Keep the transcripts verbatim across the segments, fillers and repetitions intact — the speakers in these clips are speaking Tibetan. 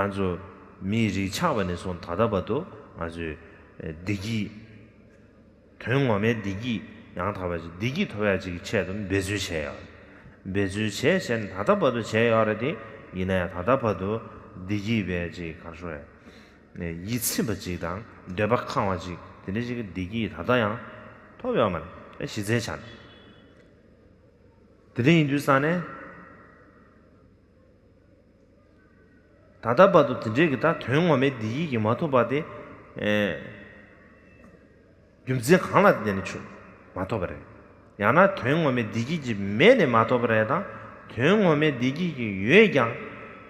ང་ཚོ་མིའི་རིགས་ཆགས་པ་ནས་བཟུང་ད་ལྟ་བར་དུ་ང་ཚོས་བདེ་སྐྱིད། དོན་ངོ་མའི་བདེ་སྐྱིད་ཡང་དག་པ་ཞིག་བདེ་སྐྱིད་ཐོབ་ཡག་ཅིག་གི་ཆེད་དུ་འབད་རྩོལ་བྱས་ཡོད། འབད་རྩོལ་བྱས་བྱས་ནས་ད་ལྟ་བར་དུ་བྱས་ཡོད་རེད་དེ། ཡིན་ན་ཡང་ད་ལྟ་བར་དུ་བདེ་སྐྱིད་པའི་ཅིག་ག་རེ་ཞུ་དགོས་རེད། ཡིད་ཚིམ་པ་ཅིག་དང་འདོད་པ་ཁེངས་པ་ཅིག་དེ་འདྲ་ཅིག་གི་བདེ་སྐྱིད་ད་ལྟ་ཡང་ཐོབ་ཡོད་མ་རེད། གཞི་རྩའི་ཆ་ནས། དེ་འདྲ་ཡིན་དུས་ཙང་ནས། ད་ལྟ་བར་དུ་དེ་འདྲའི་གི་ད་དོན་ངོ་མའི་བདེ་སྐྱིད་ཀྱི་མ་ཐོབ་པ་དེ། ཨེ། རྒྱུ་མཚན་གང་ལ་བརྟེན་ནས་བྱུང་མ་ཐོབ་པ་རེད། ཡང་ན་དོན་ངོ་མའི་བདེ་སྐྱིད་ཀྱི་མེད་ནས་མ་ཐོབ་པ་རེད་དང་། དོན་ངོ་མའི་བདེ་སྐྱིད་ཀྱི་ཡོད་ཀྱང་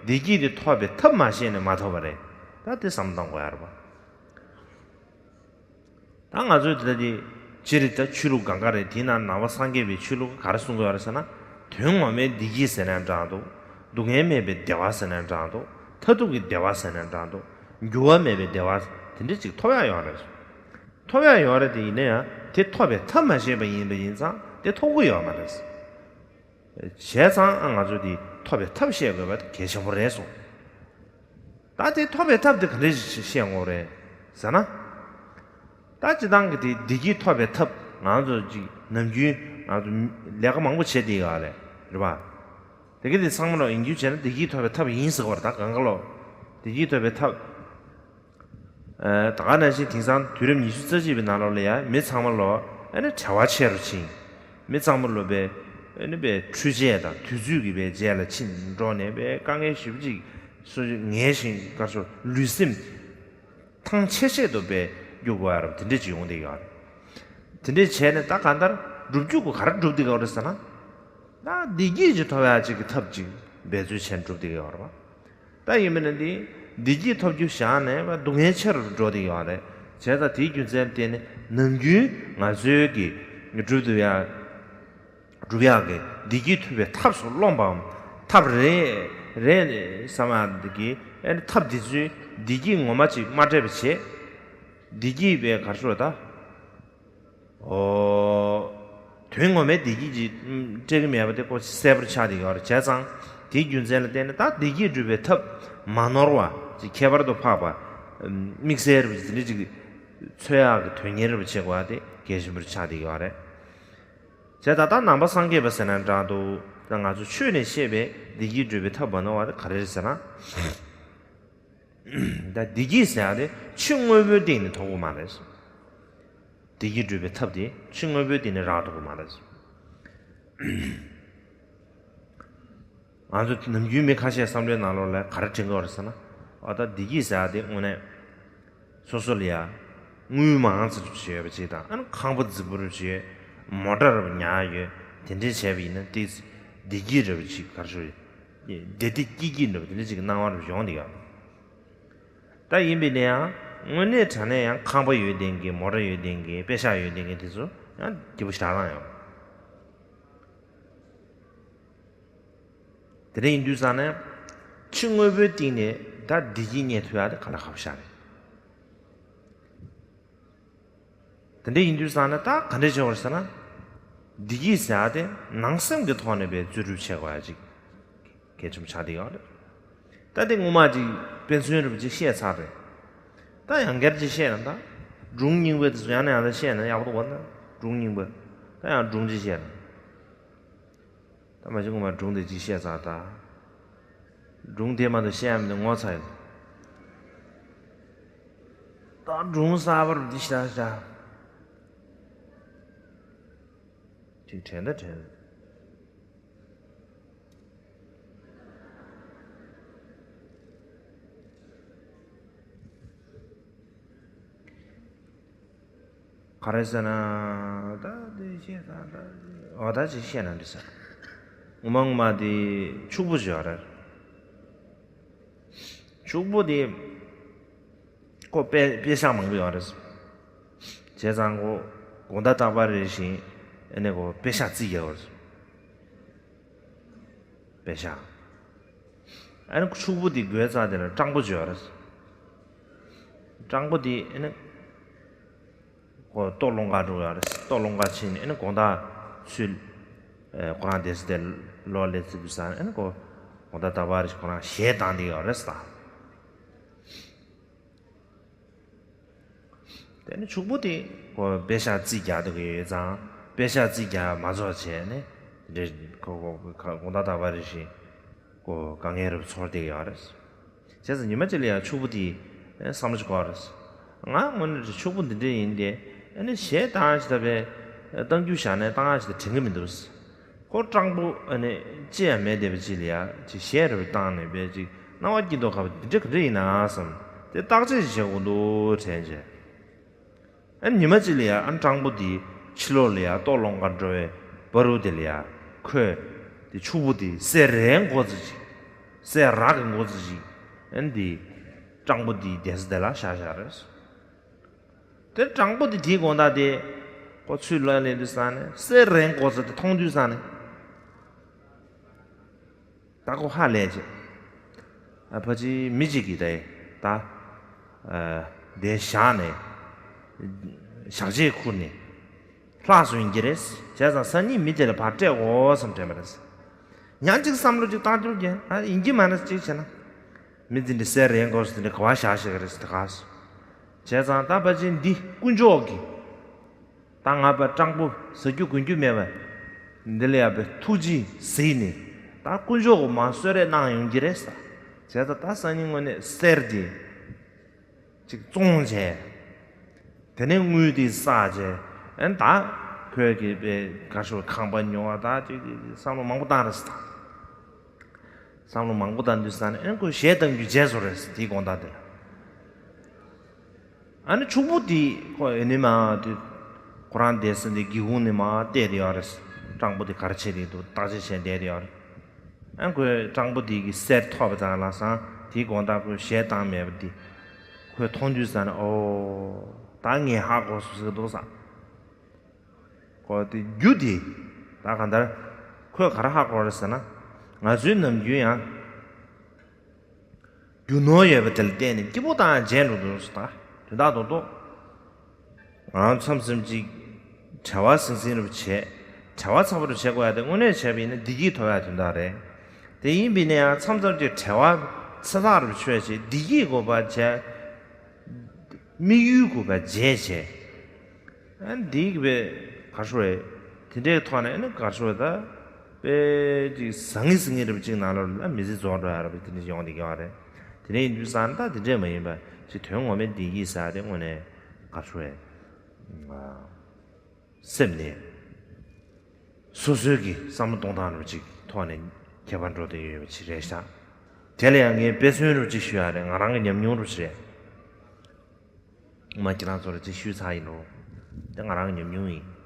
བདེ་སྐྱིད་དེ་ཐོབ་པའི་ཐབས་མ་ཤེས་ནས་མ་ཐོབ་པ་རེད། ད་དེ་བསམ་བློ་གཏོང་དགོས་ཡ་རེད་པ། ད་ང་ཚོའི་དེ་ལྟ་དེ་སྤྱིར་ད་ཆོས་ལུགས་གང་ག་རེད། དེའི་ནང་ནང་པ་སངས་རྒྱས་པའི་ཆོས་ལུགས་ག་རེ་གསུང་གི་ཡོད་རེད་ཟེར་ན། དོན་ངོ་མའི་བདེ་སྐྱིད་ཟེར་ནའང་འདྲ་འདུག་སྡུག་བསྔལ་མེད་པའི་བདེ་བ་ཟེར་ནའང་འདྲ་འདུག་མཐར་ཐུག་གི་བདེ་བ་ཟེར་ནའང་འདྲ་འདུག་འགྱུར་བ་མེད་པའི་བདེ་བ་དེ་འདྲ་ཅིག་ཐོབ་ཡག་ཡོད་རེད། ཐོབ་ཡག་ཡོད་རེད་དེ། ཡིན་ན་ཡང་དེ་ཐོབ་པའི་ཐབས་མ་ཤེས་པ་ཡིན་པ་ཡིན་ཙང་དེ་ཐོབ་ཀྱི་ཡོད་མ་རེད། བྱས་ཙང་ང་ཚོ་དེ་ཐོབ་པའི་ཐབས་ཤེས་དགོས་པ་དེ་གལ་ཆེན་པོ་རེད་གསུངས། ད་དེ་ཐོབ་པའི་ཐབས་དེ་ག་འདྲ་ཞིག་ཤེས་དགོས་རེད་ཟེར་ན། ད་སྤྱིར་བཏང་གི་དེ་བདེ་སྐྱིད་ཐོབ་པའི་ཐབས། ང་ཚོ་ཅིག་ནམ་རྒྱུན་ང་ཚོ་ལས་ཀ་མང་པོ་བྱེད་བསྡད་ཡོད་རེད། རེད་པ། དེ་ག་དེ་ཚང་མ་ལོ་ཡིན་རྒྱུ་བྱས་ན་བདེ་སྐྱིད་ཐོབ་པའི་ཐབས་ཡིན་ཟེར་བ་རེད། ད་གང་ག་ལོ་བདེ་སྐྱིད་ཐོབ་པའི་ཐབས། ཨ། ད་ག་ནང་བཞིན་དེང་སང་དུས་རབས་ཉི་ཤུ་རྩ་གཅིག་པའི་ནང་ལོགས་ལ་ཡ་མི་ཚང་མ་ལོ་ཨ་ནི་བྲེལ་བ་ཆེ་རུ་ཕྱིན། མི་ཚང་མ་ལོ་པའི་ཨ་ནི་པའི་འཕྲུལ་ཆས་དང་དུས་ཚོད་ཀྱི་པའི་རྗེས་ལ་ཕྱིན་འགྲོ་ནས་པའི་དཀའ་ངལ་ཞེ་པོ་ཅིག་སོ་ངལ་ཞིང་དཀའ་སོ་ལུས་སེམས་ཐང་ཆད་ཆད་དུ་པའི་རྒྱུག་དགོས་ཡ་རབས་དེ་འདྲ་ཅིག་ཡོང་བསྡད་ཡོད་རེད། དེ་འདྲ་བྱས་ནས་ད་གང་ལྟར་སྒྲུབ་རྒྱུ་ག་རེ་སྒྲུབ་བསྡད་ཡོད་རེད་ཟེར་ན། ད་བདེ་སྐྱིད་ཅིག་ཐོབ་ཡ་ཅིག་གི་ཐབས་ཅིག་འབད་རྩོལ་བྱས་ནས་སྒྲུབ་བསྡད་ཡོད་རེད་པ། ད་ཡིན་མིན་ན་འདི་བདེ་སྐྱིད་ཐོབ་རྒྱུ་བཞག་ནས་སྡུག་བསྔལ་ཆེ་རུ་འགྲོ་བསྡད་ཡོད་རེད། བྱས་ཙང་དེའི་རྒྱུ་མཚན་བརྟེན་ནས་ནམ་རྒྱུན་ང་ཚོའི་གི་སྒྲུབ་ཐུབ་ཡ། སྒྲུབ་ཡག་གི་བདེ་སྐྱིད་ཐོབ་པའི་ཐབས་སུ་རློམ་པའམ་ཐབས་རེད་རེད་བསམ་ཡག་འདི་གི་ཨ་ནི་ཐབས་འདི་ཚོས་བདེ་སྐྱིད་ངོ་མ་ཅིག་མ་སྤྲད་པ་བྱས། བདེ་སྐྱིད་པའི་ག་རེ་ཟེར་ད། ཨོ། དོན་ངོ་མའི་བདེ་སྐྱིད་ཅིག་སྤྲད་ཀྱི་མེད་པ་དེ་ཁོ་གསལ་པོར་ཆགས་བསྡད་ཡོད་རེད། བྱས་ཙང་དེའི་རྒྱུ་མཚན་ལ་བརྟེན་ནས་ད་བདེ་སྐྱིད་སྒྲུབ་པའི་ཐབས་མ་ནོར་བ་ཅིག་ཁྱད་པར་དུ་འཕགས་པ། དམིགས་བསལ་རེད་པ་ཅིག་དེ་འདྲ་ཅིག་འཚོལ་ཡག་གི་དོན་གཉེར་རེད་པ་བྱེད་དགོས་པ་དེ་གལ་ཆེན་པོར་ཆགས་བསྡད་ཡོད་རེད། བྱས་ད་ལྟ་ནང་པ་སངས་རྒྱས་པ་ཟེར་ན་འདྲ་འདུག་ད་ང་ཚོ་ཆོས་ནས་བཤད་པའི་བདེ་སྐྱིད་སྒྲུབ་པའི་ཐབས་མ་ནོར་བ་དེ་ག་རེ་རེད་ཟེར་ན། ད་བདེ་སྐྱིད་ཟེར་ཡག་དེ་ཕྱི་དངོས་པོའི་སྟེང་ནས་ཐོབ་ཀྱི་མ་རེད། བདེ་སྐྱིད་སྒྲུབ་པའི་ཐབས་དེ་ཕྱི་དངོས་པོའི་སྟེང་ནས་རག་ཐུབ་ཀྱི་མ་རེད། ང་ཚོ་ནམ་རྒྱུན་མི་ཁ་ཤས་བསམ་བློའི་ནང་ལོགས་ལ་ག་རེ་དྲན་གྱི་ཡོད་རེད་ཟེར་ན། ཨ། ད་བདེ་སྐྱིད་ཟེར་ཡག་དེ་དངོས་གནས་སོ་སོ་ལ་ཡ་དངུལ་མང་ཙམ་ཡོད་པ་ཅིག་དང་། ཨ་ནི་ཁང་པ་རྫིག་པོ་རུ་ཅིག་ཡོད། མོ་ཊ་རུ་ཉར་ཡོད། དེ་འདྲས་བྱས་པ་ཡིན་ན་དེ་བདེ་སྐྱིད་རེད་པ་ཅིག་ག་རེ་ཞུ། བདེ་བདེ་སྐྱིད་སྐྱིད་འདྲ་པོ་དེ་འདྲ་ཅིག་གི་སྣང་བ་རུ་ཡོང་བསྡད་ཡོད། ད་ཡིན་པས་ན་ཡང་དངོས་གནས་དྲང་གནས་ཡང་ཁང་པ་ཡོད་མཁན་གྱི་མོ་ཊ་ཡོད་མཁན་གྱི་པེ་ཤག་ཡོད་མཁན་གྱི་དེ་ཚོ་ཡང་སྐྱིད་པོ་ཞེ་དྲག་རང་ཡོད། དེ་འདྲ་ཡིན་དུས་ཙང་ནས་ཕྱི་དངོས་པོའི་སྟེང་ནས་ད་བདེ་སྐྱིད་རྙེད་ཐུབ་ཡག་དེ་ག་ལ་ཁག་པོ་ཞིག་རེད། དེ་འདྲ་ཡིན་དུས་ཙང་ནས་ད་ག་འདྲ་བྱེད་དགོས་རེད་ཟེར་ན། བདེ་སྐྱིད་ཟེར་ཡག་དེ་ནང་སེམས་ཀྱི་ཐོག་ནས་པའི་རྩོལ་སྒྲུབ་བྱེད་དགོས་ཡག་ཅིག་གལ་ཆེན་པོ་ཆགས་བསྡད་ཡོད་རེད། ད་དེ་སྔོན་མ་ཅིག་དཔེ་མཚོན་རུ་ཅིག་བཤད་ཚར་རེད། ད་ཡང་བསྐྱར་ཅིག་བཤད་ན། ད་སྒྲུང་རྙིང་པ་དེ་ཚོ་ཡང་ནས་ཡང་དུ་བཤད་ན་ཡག་པོ་འདུག་ག་ན། སྒྲུང་རྙིང་པ། ད་ཡང་སྒྲུང་ཅིག་བཤད་ན། ད་མ་གཞི་སྔོན་མ་སྒྲུང་དེ་ཅིག་བཤད་ཚར་ད། སྒྲུང་དེ་མ་གཏོགས་བཤད་ཡ་མི་འདུག་ངོ་ཚ་ཡོད། ད་སྒྲུང་གསར་པ་རུ་འདི་ཤ་ཤ། ཅིག་དྲན་ད་དྲན། ག་རེ་ཟེར་ན། ད་དེ་བཤད་ད་ད། འོ། ད་ཅིག་བཤད་ན་འགྲིག་ས། ངོ་མ་ངོ་མ་དེ་ཕྱུག་པོ་ཅིག་ཡོད་རེད། ཕྱུག་པོ་དེ་ཁོ་པེ་པེ་ཤག་མང་པོ་ཡོད་རེད། བྱས་ཙང་ཁོ་དགོང་དག་རྟག་པར་རེ་བཞིན་ཨ་ནི་ཁོ་པེ་ཤག་རྩིས་རྒྱག་ཡོད་རེད། པེ་ཤག་ཨ་ནི་ཕྱུག་པོ་དེ་རྒོད་ཚད་དེ་ལ་སྤྲང་པོ་ཅིག་ཡོད་རེད། སྤྲང་པོ་དེ་ཨ་ནི་ཁོ་ལྟོ་སློང་ག་འགྲོ་ཡོད་རེད། ལྟོ་སློང་ག་ཕྱིན་ནས་ཨ་ནི་དགོང་དག་ཚུར། ཨེ། ཁོ་རང་བསྡད་ས་དེ་ལོག་སླེབས་ཚར་དུས་ཙང་ཨ་ནི་ཁོ་དགོང་དག་རྟག་པར་ཁོ་རང་གཞས་བཏང་བསྡད་ཡོད་རེད་ད། དེ་ནི་ཕྱུག་པོ་དེ་ཁོ་པེ་ཤག་རྩིས་རྒྱག་འདུག་གི་ཡོད་ཙང་པེ་ཤག་རྩིས་རྒྱག་མ་རྫོགས་བྱས་ནས་དེ་འདྲའི་ཁོ་ཁོ་ཁོ་དགོང་དག་ད་བར་རེ་བཞིན་ཁོ་དཀའ་ངལ་རབ་ཚོར་བསྡད་ཡོད་རེད། བྱས་ཙང་ཉི་མ་གཅིག་ལ་ཡང་ཕྱུག་པོ་དེས་བསམ་བློ་ཞིག་འཁོར་རེད། ང་དངོས་གནས་ཕྱུག་པོ་འདི་འདྲ་ཡིན་ཏེ་ཨ་ནི་གཞས་བཏང་ཞིག་ད་བས་གཏང་རྒྱུ་བཞག་ནས་བཏང་ཞིག་ད་དྲན་གི་མི་འདུག་ཁོ་སྤྲང་པོ་ཨ་ནི་ཅི་ཡང་མེད་བསྡད་པ་ཅིག་ལ་ཡ་ཅིག་གཞས་རེ་བ་བཏང་ནས་བས་ཅིག་སྣང་བ་སྐྱིད་མདོག་ཁ་པོ་འདི་འདྲ་ག་འདྲ་ཡིན་ན་བསམ་དེ་བརྟག་དཔྱད་ཅིག་བྱེད་དགོས་འདུག་དྲན་བྱས། ཨ་ཉི་མ་གཅིག་ལ་ཡ་ཨ་སྤྲང་པོ་དེ་ཕྱི་ལོགས་ལ་ཡ་ལྟོ་སློང་གར་འགྲོ་བའི་བར་དུ་དེ་ལ་ཡ་ཁོས་དེ་ཕྱུག་པོ་དེ་གསེར་རེའི་མགོ་ཙམ་ཅིག་གསེར་རག་གི་མགོ་ཙམ་ཅིག་ཨ་དེ་སྤྲང་པོ་དེའི་གདན་ས་དེ་ལ་བཞག་བཞག་རེད། དེ་སྤྲང་པོ་དེ་དེའི་དགོང་དག་དེ་ཁོ་ཚུར་ལོག་སླེབས་དུས་ཙང་ནས་གསེར་རེའི་མགོ་ཙམ་དེ་མཐོང་དུས་ཙང་ནས། ད་ཁོ་ཧ་ལས་བྱས། ཨ་ཕ་ཅིག་མི་གཅིག་གིས་ད་ད་ཨ་དེ་བཞག་ནས་ཞག་རྗེས་ཁུར་ནས་ལྷག་སོང་ཡིན་གྱི་རེད། བྱས་ཙང་སང་ཉིན་མི་དེ་ལ་ཕར་སྤྲད་དགོས་བསམ་དྲན་པ་རེད། ཡང་གཅིག་བསམ་བློ་གཅིག་བཏང་རྒྱུ་རྒྱན་ཨ་ཡིན་གྱི་མ་རེད་གཅིག་བྱས་ན། མི་འདི་འདྲ་གསེར་རེའི་མགོ་ཙམ་འདི་འདྲ་ག་བ་བཞག་ཤེས་གི་རེད་ཟེར་ད་ག་སོ། བྱས་ཙང་ད་ཕ་ཅིག་འདི་དཀོན་མཆོག་གིས། ད་ང་པ་སྤྲང་པོ་ཟ་རྒྱུ་གོན་རྒྱུ་མེད་པ། འདི་ལ་ཡ་པའི་ཐུགས་རྗེས་གཟིགས་ནས། ད་དཀོན་མཆོག་གིས་མར་གསོལ་རས་གནང་ཡོང་གི་རེད་ཟེར། བྱས་ཙང་ད་སང་ཉིན་དངོས་གནས་གསེར་དེ་ཅིག་བཙོང་བྱས། དེ་ནས་དངུལ་དེ་བསགས་བྱས། ཨན་ད་ཁོས་གི་པའི་ག་ཤོར་ཁང་པ་ཉོ་བ་ད་ཅིག་བསམ་བློ་མང་པོ་བཏང་རེད་ཟེར། བསམ་བློ་མང་པོ་བཏང་དུས་ཙང་ནས་ཨན་ཁོས་གཞས་གཏང་རྒྱུ་བརྗེད་སོང་རེད་ཟེར་དེའི་དགོང་དག་དེ་ལ། ཨ་ནི་ཕྱུག་པོ་དེ་ཁོ་ཨེ་ནི་མ་དེ་ཁོ་རང་བསྡད་ས་འདི་སྒེའུ་ཁུང་ནས་མར་བལྟས་དེ་ཡོད་རེད། སྤྲང་པོ་དེ་ག་རེ་བྱེད་དེ་འདུག་བརྟག་དཔྱད་བྱས་བསྡད་དེ་ཡོད་རེད། ཨ་ཁོས་སྤྲང་པོ་དེ་གི་གསེར་ཐོབ་པ་དང་ལམ་སང་དེའི་དགོང་དག་ཁོས་གཞས་བཏང་མེད་པ་དེ་ཁོས་མཐོང་དུས་ཙང་ནས་ཨོ་ད་ངས་ཧ་གོ་སོང་ཟེར་གི་འདུག་བསམ། ཁོ་དེ་རྒྱུ་དེ་ད་གང་ལྟར་ཁོས་ག་རེ་ཧ་གོ་རེད་ཟེར་ན། ང་ཚོའི་ནམ་རྒྱུན་ཡང་རྒྱུ་ནོར་ཡོད་པ་དེ་ལ་བརྟེན་ནས་སྐྱིད་པོ་བཏང་བྱས་འགྲོ་འདུག་ཟེར། ད་དོན་དག་རྡོག་རྡོག་ང་མཚམས་མཚམས་ཅིག་བྲེལ་བ་ཟིང་ཟིང་རུ་བྱས། བྲེལ་བ་ཚ་པོ་རུ་བྱེད་དགོས་ཡ་དེ་དངོས་གནས་བྱས་པ་ཡིན་ན་བདེ་སྐྱིད་ཐོབ་ཡ་དོན་དག་རེད། དེ་ཡིན་པ་ཡིན་ན་ཡང་མཚམས་མཚམས་ཅིག་བྲེལ་བ་ཚ་ཐག་རུ་ཆོད་བྱས་བདེ་སྐྱིད་དགོས་པ་བྱས། དམིགས་ཡུལ་དགོས་པ་བརྗེད་བྱས། ཨ་འདི་གི་བས་གར་ཤོར་བས། དེ་འདྲའི་ཐོག་ནས་ཨ་ནི་གར་ཤོར་བས་ད། དཔེ་ཅིག་ཟང་ངེ་ཟིང་ངེ་རེ་བ་ཅིག་ནང་ལོགས་ལ་མི་ཚེ་རྫོགས་འགྲོ་ཡ་རེ་བ་དེ་འདྲ་ཡོང་བསྡད་ཀྱི་ཡོད་རེད། དེ་འདྲ་ཡིན་དུས་ཙང་ད་དེ་འདྲས་མ་ཡིན་པ་ཅིག་དོན་ངོ་མའི་བདེ་སྐྱིད་ཟེར་ཡ་དེ་དངོས་གནས་གར་ཤོར་བས། སེམས་ནས། སོ་སོའི་གི་བསམ་བློ་གཏོང་སྟངས་རུ་ཅིག་ཐོག་ནས་ཁྱད་པར་འགྲོ་བསྡད་ཡོད་པ་ཅིག་རེད་ཤག་དེ་ལ་ཡང་ངས་དཔེ་མཚོན་རུ་ཅིག་ཞུ་ཡ་རེད། ང་རང་གི་ཉམས་མྱོང་རུ་ཅིག་རེད། མ་ཁྱེད་རང་ཚོ་ལ་ཅིག་ཞུས་ཚར་ཡིན་རུང་། དེ་ང་རང་གི་ཉམས་མྱོང་ཡིན།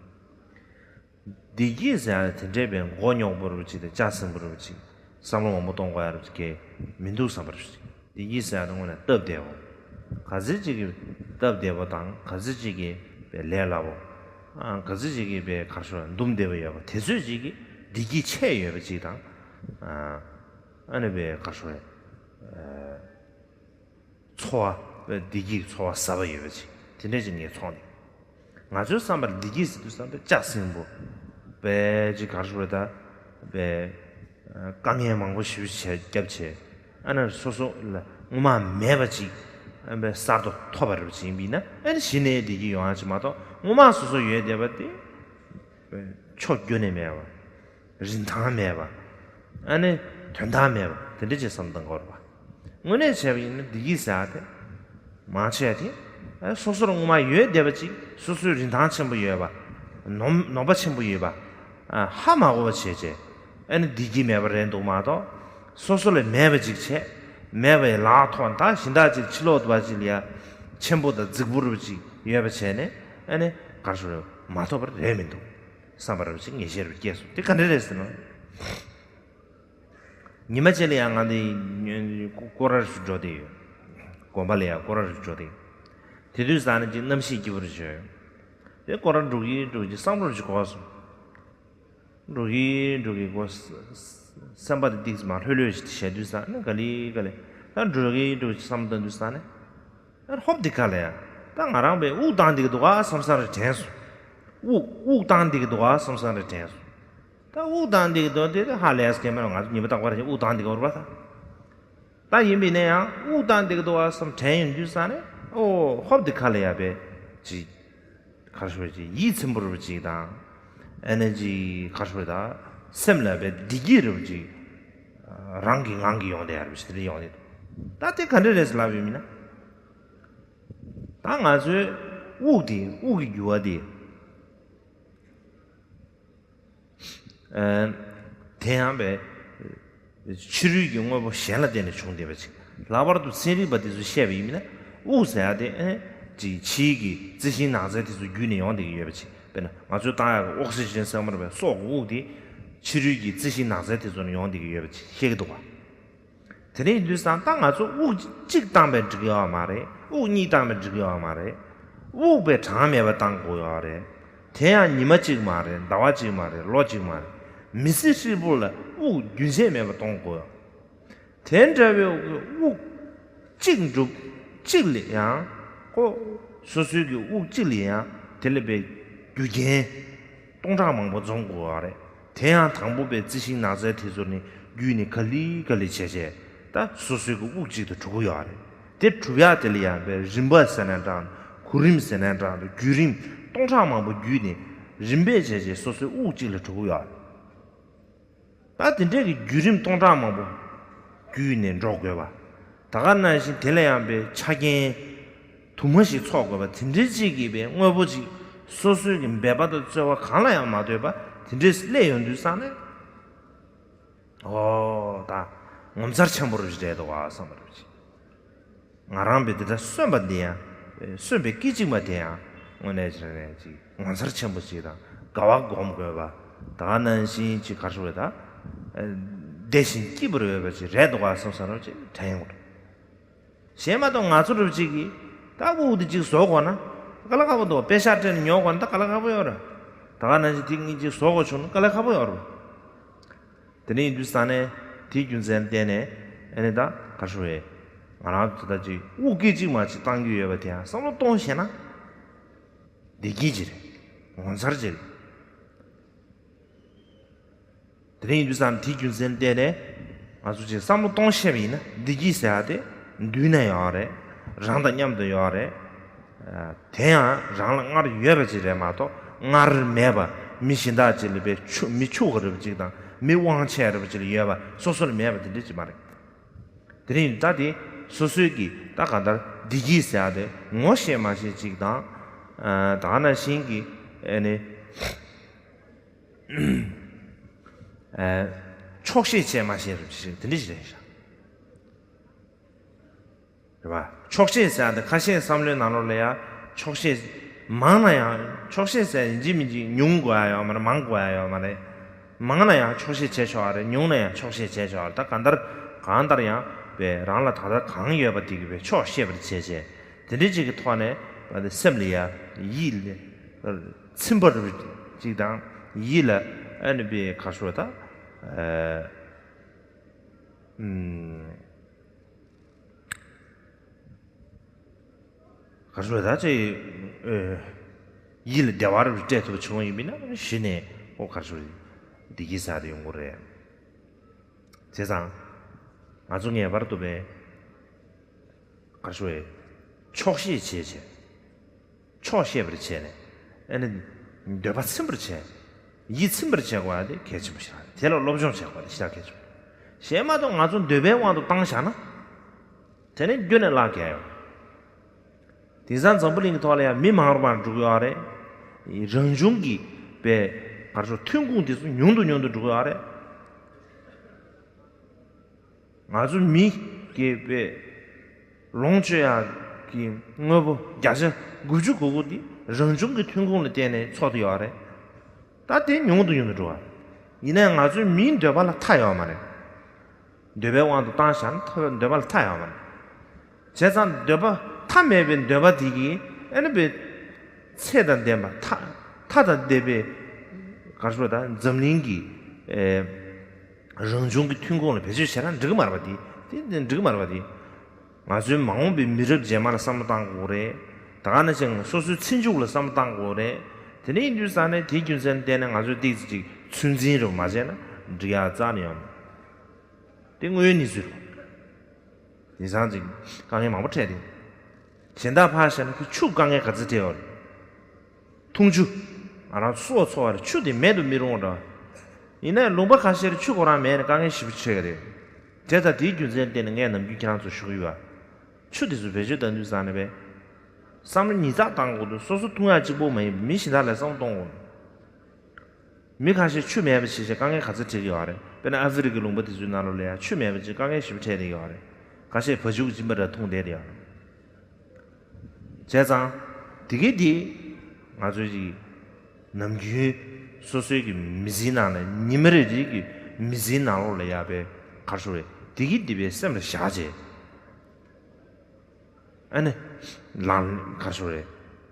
བདེ་སྐྱིད་ཟེར་ཡ་དེ་འདྲས་པའི་མགོ་རྙོག་པོ་རུ་ཅིག་དང་ལྕགས་སྲིན་པོ་རུ་ཅིག་བསམ་བློ་མང་པོ་གཏོང་དགོས་ཡ་རུ་ཅིག་གས་མི་འདུག་བསམ་པ་རུ་ཅིག་བདེ་སྐྱིད་ཟེར་ཡ་དེ་དངོས་གནས་སྟབས་བདེ་བོ། ག་ཚོད་ཅིག་གིས་སྟབས་བདེ་བོ་དང་ག་ཚོད་ཅིག་གིས་པའི་ལས་སླ་བོ། ཨ་ག་ཚོད་ཅིག་གིས་པའི་གར་ཤོར་འདུམ་བདེ་བོ་ཡོད་པ་དེ་ཚོད་ཅིག་གིས་བདེ་སྐྱིད་ཆེ་ཡོད་པ་ཅིག་དང་། ཨ་ཨ་ནི་པའི་གར་ཤོར་ཨ་ཚོར་བ་པའི་བདེ་སྐྱིད་ཀྱི་ཚོར་བ་ཟབ་པ་ཡོད་པ་ཅིག་དེ་འདྲ་ཅིག་ངས་མཐོང་ནས། ང་ཚོའི་བསམ་པར་བདེ་སྐྱིད་ཟེར་དུས་བསམ་པའི་ལྕགས་སྲིན་པོ། པའི་ཅིག་གར་ཤོར་ད། པའི་དཀའ་ངལ་མང་པོ་ཞེ་པོ་བྱས་བརྒྱབ་བྱས། ཨ་ནི་སོ་སོ་ལ་སྔོན་མ་མེད་པ་ཅིག་ཨ་ནི་གསར་དུ་ཐོབ་པ་རེད་པ་ཅིག་ཡིན་པས་ན་ཨ་ནི་གཞི་ནས་བདེ་སྐྱིད་ཡོང་ཡ་ཅིག་མ་གཏོགས་སྔོན་མ་སོ་སོ་ཡོད་བསྡད་པ་དེ། ཕྱོགས་རྒྱུ་ནས་མེད་པ། རིན་ཐང་མེད་པ། ཨ་ནི་དོན་དག་མེད་པ་དེ་འདྲ་ཅིག་བསམ་བཏང་དགོས་རེད་པ། དངོས་གནས་བྱས་པ་ཡིན་ན་བདེ་སྐྱིད་ཟེར་ཡ་དེ། མང་ཆེ་བ་དེ། ཨ་སོ་སོར་སྔོན་མ་ཡོད་བསྡད་པ་ཅིག་སོ་སོའི་རིན་ཐང་ཆེན་པོ་ཡོད་པ། ནོམ་ནོམ་པ་ཆེན་པོ་ཡོད་པ། ཨ་ཧ་མ་གོ་བ་བྱས་བྱས། ཨ་ནི་བདེ་སྐྱིད་མེད་པ་རེད་འདུག་མ་གཏོགས། སོ་སོ་ལ་མེད་པ་ཅིག་བྱས། མེད་པའི་ལག་ཐོག་ད་གཞན་དག་ཅིག་ཕྱི་ལོགས་ཏུ་བ་ཅིག་ལ་ཡ། ཆེན་པོ་དང་རྫིག་པོ་རུ་ཅིག་ཡོད་པ་བྱས་ནས་ཨ་ནི་གར་ཤོར་མ་ཐོབ་པ་རེད་མི་འདུག་བསམ་པ་རུ་ཅིག་ངེས་ཤེས་རུ་སྐྱེས་སོང་དེ་ག་འདྲ་རེད་ཟེར་ན། ཉི་མ་གཅིག་ལ་ཡང་ང་འདི་སྐོར་ར་རུ་འགྲོ་དེ་ཡོད། དགོན་པ་ལ་ཡང་སྐོར་ར་རུ་འགྲོ་དེ། དེ་དུས་ས་ནི་ཅིག་གནམ་གཤིས་སྐྱིད་པོ་རུ་བྱོས། དེ་སྐོར་ར་འགྲོ་གི་འགྲོ་གི་བསམ་བློ་རུ་ཅིག་འཁོར་སོང་། འགྲོ་གི་འགྲོ་གི་གོ་ས་ས་སེམས་པ་དེ་ཏིག་མ་ལྷོད་ལྷོད་ཞིག་བྱས་དུས་ས་ནི་ག་ལེ་ག་ལེ་ད་འགྲོ་གི་འགྲོ་གི་བསམ་བཏང་དུས་ས་ནི། ཨ་ཧོབ་འདི་ག་ལ་ཡ། ད་ང་རང་པའི་དབུགས་བཏང་འདི་གི་འདུག་ག་བསམ་བསམ་རེ་དྲན་སོང་། དབུགས་དབུགས་བཏང་འདི་གི་འདུག་ག་བསམ་བསམ་རེ་དྲན་སོང་། ད་དབུགས་བཏང་འདི་གི་འདུག་དེ་ཧ་ལས་སྐད་མེད་ང་ཚོ་ཉི་མ་རྟག་པར་དབུགས་བཏང་འདི་གི་འོར་བ་ད། ད་ཡིན་པས་ན་ཡང་དབུགས་བཏང་འདི་གི་འདུག་ག་བསམ་དྲན་ཡོང་དུས་ས་ནས་ཨོ་ཧོབ་འདི་ག་ལ་ཡ་པས། ཅིག་ག་རེ་ཞུ་བ་ཅིག་ཡིད་ཚིམ་པོ་རེ་བ་ཅིག་དང་། ཨ་ནི་ཅིག་ག་རེ་ཞུ་བ་ད་སེམས་ལ་བའི་བདེ་སྐྱིད་རེ་བ་ཅིག་རང་གི་ངང་གིས་ཡོང་བསྡད་ཡ་རེ་བ་ཅིག་དེ་འདྲ་ཡོང་བསྡད་འདུག་ད་དེ་ག་འདྲ་རེད་ཟེར་ལབ་ཡོད་མིན་ན། ད་ང་ཚོའི་དབུགས་དེ་དབུགས་ཀྱི་རྒྱུ་བ་དེ། ཨ། དེ་ཡང་བའི་ཕྱི་རོལ་གྱི་དངོས་པོ་གཞན་ལ་བརྟེན་ནས་བྱུང་བསྡད་པ་ཅིག་ལྷག་པར་དུ་ཚན་རིག་པ་དེ་ཚོས་བཤད་པ་ཡིན་ན། དབུགས་ཟེར་ཡ་དེ་ཨ་ཅིག་ཕྱིའི་གི་རྩི་ཤིང་ནགས་ཚལ་དེ་ཚོ་བརྒྱུད་ནས་ཡོང་བསྡད་ཀྱི་ཡོད་པ་ཅིག་དཔེར་ན་ང་ཚོས་བཏང་ཡག་གི་ཨོག་སི་ཇན་ཟེར་མ་རེད་པས། སྲོག་གི་དབུགས་དེ་ཕྱི་རོལ་གྱི་རྩི་ཤིང་ནགས་ཚལ་དེ་ཚོ་ནས་ཡོང་བསྡད་ཀྱི་ཡོད་པ་ཅིག་བཤད་ཀྱི་འདུག་བ། དེ་འདྲ་ཡིན་དུས་ཙང་ད་ང་ཚོ་དབུགས་གཅིག་བཏང་བས་འགྲིག་ཡོད་མ་རེད། དབུགས་གཉིས་བཏང་བས་འགྲིག་ཡོད་མ་རེད། དབུགས་པའི་གྲངས་མེད་པ་བཏང་དགོས་ཡོད་རེད། དེ་ཡང་ཉི་མ་གཅིག་མ་རེད། ཟླ་བ་གཅིག་མ་རེད། ལོ་གཅིག་མ་རེད། མི་ཚེ་ཧྲིལ་པོ་ལ་དབུགས་རྒྱུན་ཆད་མེད་པ་གཏོང་དགོས་ཡོད། དེ་འདྲ་བའི་དབུགས་གཅིག་འགྲུབ། གཅིག་ལ་ཡང་ཁོ་སོ་སོའི་གི་དབུགས་གཅིག་ལ་ཡང་དེ་ལ་བའི་རྒྱུ་རྐྱེན་སྟོང་ཕྲག་མང་པོ་འཛོམས་དགོས་པ་རེད། དེ་ཡང་དང་པོ་པའི་རྩི་ཤིང་ནགས་ཚལ་དེ་ཚོ་ནི་བརྒྱུད་ནས་ག་ལེ་ག་ལེ་བྱས་བྱས་ད་སོ་སོའི་གི་དབུགས་གཅིག་ཏུ་གྲུབ་ཀྱི་ཡོད་རེད། དེ་གྲུབ་ཡག་དེ་ལ་ཡང་བའི་རིམ་པ་ཟེར་ན་འདྲ། གོ་རིམ་ཟེར་ན་འདྲ། བརྒྱུད་རིམ་སྟོང་ཕྲག་མང་པོ་བརྒྱུད་ནས་རིམ་པས་བྱས་བྱས་སོ་སོའི་དབུགས་གཅིག་ལ་གྲུབ་ཀྱི་ཡོད་རེད། ད་དེ་འདྲའི་གི་བརྒྱུད་རིམ་སྟོང་ཕྲག་མང་པོ་བརྒྱུད་ནས་འགྲོ་དགོས་པ། ད་ག་ནང་བཞིན་དེ་ལ་ཡང་པའི་ཆ་རྐྱེན་དུ་མ་ཞིག་ཚོགས་དགོས་པ། དེ་འདྲའི་ཅིག་གི་པའི་དངོས་པོ་ཅིག་སོ་སོའི་གི་འབད་པ་དང་རྩོལ་བ་གང་ལ་ཡང་མ་ལྟོས་པ་དེ་འདྲའི་སླེབས་ཡོང་དུས་ཙང་ནས། ཨོ་ད་ངོ་མཚར་ཆེན་པོ་རེད་འདུག་བ་བསམ་པ་རེད། ང་རང་པའི་འདི་འདྲ་གསོན་པ་འདི་ཡང་། གསོན་པའི་སྐད་ཅིག་མ་དེ་ཡང་དངོས་གནས་བྱས་ནས་ཅིག་ངོ་མཚར་ཆེན་པོ་ཅིག་དང་དགའ་བ་སྒོམ་དགོས་པ། ད་ག་ནང་བཞིན་ཅིག་ག་རེ་ཞུ་དགོས་ད། བདེ་ཞིང་སྐྱིད་པོ་རེད་པ་ཅིག་རེད་འདུག་བ་བསམ་བསམ་རོགས་ཅིག་དྲན་ཡོང་གི་འདུག་གཞན་མ་གཏོགས་ང་ཚོ་རུ་ཅིག་གིས་ད་དབུགས་འདི་ཅིག་བཟོ་དགོས་ན་དཀའ་ལས་ཁག་པོ་འདུག་པ། པེ་ཤག་སྤྲད་ནས་ཉོ་དགོས་ན་ད་དཀའ་ལས་ཁག་པོ་ཡོད་རེད། ད་ག་ནང་བཞིན་དེ་གཉིས་ཅིག་བཟོ་དགོས་བྱུང་ན་དཀའ་ལས་ཁག་པོ་ཡོད་རེད། དེ་འདྲ་ཡིན་དུས་ཙང་ནས་དེའི་རྒྱུ་མཚན་བརྟེན་ནས་ཨ་ནི་ད་ག་རེ་ཞུ་དགོས། ང་རང་ཚོ་ད་ཅིག་དབུགས་སྐད་ཅིག་མ་ཅིག་བཏང་རྒྱུ་ཡོད་པ་དེ་ཡང་བསམ་བློ་གཏོང་ཤེས་ན་བདེ་སྐྱིད་ཅིག་རེད། ངོ་མཚར་ཅིག་རེད། དེ་འདྲ་ཡིན་དུས་ཙང་དེའི་རྒྱུ་མཚན་བརྟེན་ནས་ང་ཚོ་ཅིག་བསམ་བློ་གཏོང་ཤེས་པ་ཡིན་ན་བདེ་སྐྱིད་ཟེར་ཡ་དེ་མདུན་ན་ཡོད་རེད། རང་དང་མཉམ་དུ་ཡོད་རེད། དེ་ཡང་རང་ལ་སྔར་ཡོད་པ་ཅིག་རེད་མ་གཏོགས་སྔར་མེད་པ། མི་གཞན་དག་ཅིག་ལ་པའི་ཕྱུག་མི་ཕྱུག་པ་རེད་པ་ཅིག་དང་མི་དབང་ཆེ་རེད་པ་ཅིག་ལ་ཡོད་པ་སོ་སོ་ལ་མེད་པ་དེ་འདྲ་ཅིག་མ་རེད། དེ་རིང་ད་དེ་སོ་སོའི་གི་ད་གང་ལྟར་བདེ་སྐྱིད་ཟེར་ཡ་དེ་ངོ་ཤེས་མ་ཤེས་ཅིག་དང་། ད་ག་ནང་བཞིན་གི་ཨ་ནི་ཆོག་ཤེས་བྱས་མ་ཤེས་རེད་པ་ཅིག་དེ་འདྲ་ཅིག་རེད་ཤག་རེད་པ། ཆོག་ཤེས་ཟེར་ཡ་དེ་ཁ་ཤས་བསམ་བློའི་ནང་ལོགས་ལ་ཡ་ཆོག་ཤེས། མང་ན་ཡང་ཆོག་ཤེས་ཟེར་ཡ་ཡིན་གཅིག་མིན་གཅིག་ཉུང་དགོས་ཡ་ཡོད་མ་རེད། མང་དགོས་ཡ་ཡོད་མ་རེད། མང་ན་ཡང་ཆོག་ཤེས་བྱས་ཆོག་ཡ་རེད། ཉུང་ན་ཡང་ཆོག་ཤེས་བྱས་ཆོག་ཡ་རེད། ད་གང་ལྟར་གང་ལྟར་ཡང་པའི་རང་ལ་ད་ལྟ་གང་ཡོད་པ་དེ་གི་པའི་ཆོག་ཤེས་པར་བྱས་བྱས་དེ་འདྲའི་ཅིག་གི་ཐོག་ནས་སེམས་ལ་ཡ་ཡིད་ལ་ཚིམ་པར་ཅིག་དང་ཡིད་ལ་ཨ་ནི་པའི་ག་རེ་ཞུ་དགོས་ད། ག་རེ་ཞུ་དགོས་ད་ཅིག་ཡིད་ལ་བདེ་བ་རེ་སྤྲད་ཐུབ་པ་བྱུང་བ་ཡིན་པ་ཡིན་ན་གཞི་ནས་ཨོ་ག་རེ་ཞུ་དགོས་བདེ་སྐྱིད་ཟེར་དེ་ཡོང་གི་རེད། བྱས་ཙང་ང་ཚོ་ངེས་པར་དུ་པའི་ག་རེ་ཞུ་དགོས་ཆོག་ཤེས་བྱས་བྱས། ཆོག་ཤེས་པར་བྱས་ནས་ཨ་ནི་འདོད་པ་ཚིམ་པར་བྱས། ཡིད་ཚིམ་པར་བྱེད་དགོས་ཡ་དེ་གལ་ཆེན་པོ་ཞིག་རེད། དེ་ལ་སློབ་སྦྱོང་བྱེད་དགོས་ཡ་དེ་ཞེ་དྲག་གལ་ཆེན་པོ་རེད། གཞན་མ་གཏོགས་ང་ཚོ་འདོད་པའི་དབང་དུ་བཏང་བཞག་ན་དེ་ནི་རྒྱུན་ནས་བརླག་གི་ཡོད། དེང་སང་འཛམ་བུ་གླིང་གི་ཐོག་ལ་ཡང་མི་མང་རུ་མང་རུ་འགྲོ་གི་ཡོད་རེད། རང་བྱུང་གི་པའི་ག་རེ་ཞུ་ཐོན་ཁུངས་དེ་ཚོ་ཉུང་དུ་ཉུང་དུ་འགྲོ་གི་ཡོད་རེད། ང་ཚོ་མི་གི་པའི་ལོངས་སྤྱོད་ཡག་གི་དངོས་པོ་བརྒྱ་ཆ་དགུ་བཅུ་གོ་དགུ་དེ་རང་བྱུང་གི་ཐོན་ཁུངས་ལ་བརྟེན་ནས་འཚོ་དུ་ཡོད་རེད། ད་དེ་ཉུང་དུ་ཉུང་དུ་འགྲོ་བ། ཡིན་ནའང་ང་ཚོའི་མིའི་འདོད་པ་ལ་མཐའ་ཡོད་མ་རེད། འདོད་པའི་དབང་དུ་བཏང་བཞག་ན་ཐ་འདོད་པ་ལ་མཐའ་ཡོད་མ་རེད། བྱས་ཙང་འདོད་པ་མཐའ་མེད་པའི་འདོད་པ་དེ་གིས་ཨ་ནི་པའི་ཚད་དང་ལྡན་པ་མཐའ་མཐའ་དང་ལྡན་པའི་ག་རེ་ཞུ་དགོས་ད་འཛམ་གླིང་གི་ཨེ། རང་བྱུང་གི་ཐོན་ཁུངས་ལ་བེད་སྤྱོད་བྱས་ན་འགྲིག་གི་མ་རེད་པ། དེ་དེ་འགྲིག་གི་མ་རེད་པ། དེ་ང་ཚོའི་མ་འོངས་པའི་མི་རབས་རྗེས་མ་ལ་བསམ་བློ་བཏང་དགོས་རེད། ད་ག་ནང་བཞིན་སོ་སོའི་ཚེ་མཇུག་ལ་བསམ་བློ་བཏང་དགོས་རེད། དེ་འདྲ་ཡིན་དུས་ཙང་ནས་དེའི་རྒྱུ་མཚན་བརྟེན་ནས་ང་ཚོས་ཏོག་ཙམ་ཅིག་ཚོད་འཛིན་རེ་མ་བྱས་ན་འགྲིག་ཡ་རྩ་ནས་ཡོད་མ་རེད། དེ་དངོས་ཡོད་གནས་ཚུལ་རེད། དེང་སང་ཅིག་དཀའ་ངལ་མང་པོ་འཕྲད་དེ། གཞན་དག་ཕར་བཞག་ན་ཁོས་ཕྱུགས་དཀའ་ངལ་ག་ཚོད་འཕྲད་ཡོད་རེད། འཐུང་ཆུ། ང་རང་སོ་འཚོ་བར་ཆུ་དེ་མེད་དུ་མི་རུང་བ་འདྲ། ཡིན་ནའི་ལུང་པ་ཁ་ཤས་ཆུ་ཁོ་རང་མེད་ནས་དཀའ་ངལ་ཞེ་པོ་འཕྲད་ཀྱི་རེད། བྱས་ཙང་དེའི་རྒྱུ་མཚན་བརྟེན་ནས་ངས་ནམ་རྒྱུན་ཁྱེད་རང་ཚོར་ཞུ་གི་ཡོད། ཆུ་དེ་ཚོ་བེད་སྤྱོད་གཏང་དུས་ཙང་ནས་པས། བསམ་བློ་ཉིས་བརྩེགས་བཏང་དགོས་འདུག་སོ་སོ་འཐུང་ཡག་གཅིག་པོ་མ་ཡིན་པར་མི་གཞན་དག་ལ་བསམ་བློ་གཏོང་དགོས། མི་ཁ་ཤས་ཆུ་མེད་པ་བྱས་བྱས་དཀའ་ངལ་ག་ཚོད་འཕྲད་ཀྱི་ཡོད་རེད། དཔེར་ན་ཨ་ཧྥེ་རི་ཁའི་ལུང་པ་དེ་ཚོའི་ནང་ལོགས་ལ་ཡང་ཆུ་མེད་པ་བྱས་དཀའ་ངལ་ཞེ་པོ་འཕྲད་བསྡད་ཀྱི་ཡོད་རེད། ཁ་ཤས་བ་ཕྱུགས་ཀྱི་གཅིན་པ་འདྲ་འཐུང་བསྡད་བསྡད་ཡོད་རེད། བྱས་ཙང་། དེ་གའི་དེ། ང་ཚོའི་ཅིག་ནམ་རྒྱུན། སོ་སོའི་གི་མི་ཚེའི་ནང་ལ་ཉི་མ་རེ་རེ་གི་མི་ཚེའི་ནང་ལོགས་ལ་ཡ་པའི་གར་ཤོར་བས་དེ་གའི་དེ་པའི་སེམས་ལ་བཞག་བྱས། ཨ་ནི། ལངས་གར་ཤོར་རེད།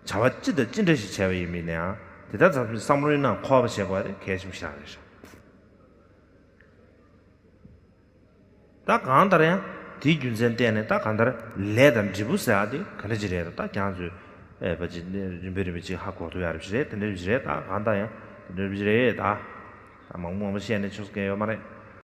བྱ་བ་ཅི་དང་ཅི་འདྲ་ཞིག་བྱས་པ་ཡིན་མིན་ནའང་དེ་ལྟར་ཙམ་ཞིག་བསམ་བློའི་ནང་འཁོར་བ་བྱེད་དགོས་པ་དེ་གལ་ཆེན་པོ་ཞིག་རེད་ཤག་ད་གང་ལྟར་ཡང་དེའི་རྒྱུ་མཚན་བརྟེན་ནས་ད་གང་ལྟར་ལས་དང་འབྲས་བུ་ཟེར་ཡག་དེ་ག་འདྲ་ཅིག་རེད། ད་ཁྱེད་རང་ཚོས་ཨེ་ཕལ་ཆེར་རིམ་པས་རིམ་པས་ཅིག་ཧ་གོ་ཐུབ་ཡག་རེད་ཞིག་རེད། དེ་འདྲ་ཞིག་རེད། ད་གང་ལྟར་ཡང་དེ་འདྲ་ཞིག་རེད། ད་ད་མང་པོ་མང་པོ་བཤད་ནས་ཆོག་ས་གང་ཡོད་མ་རེད།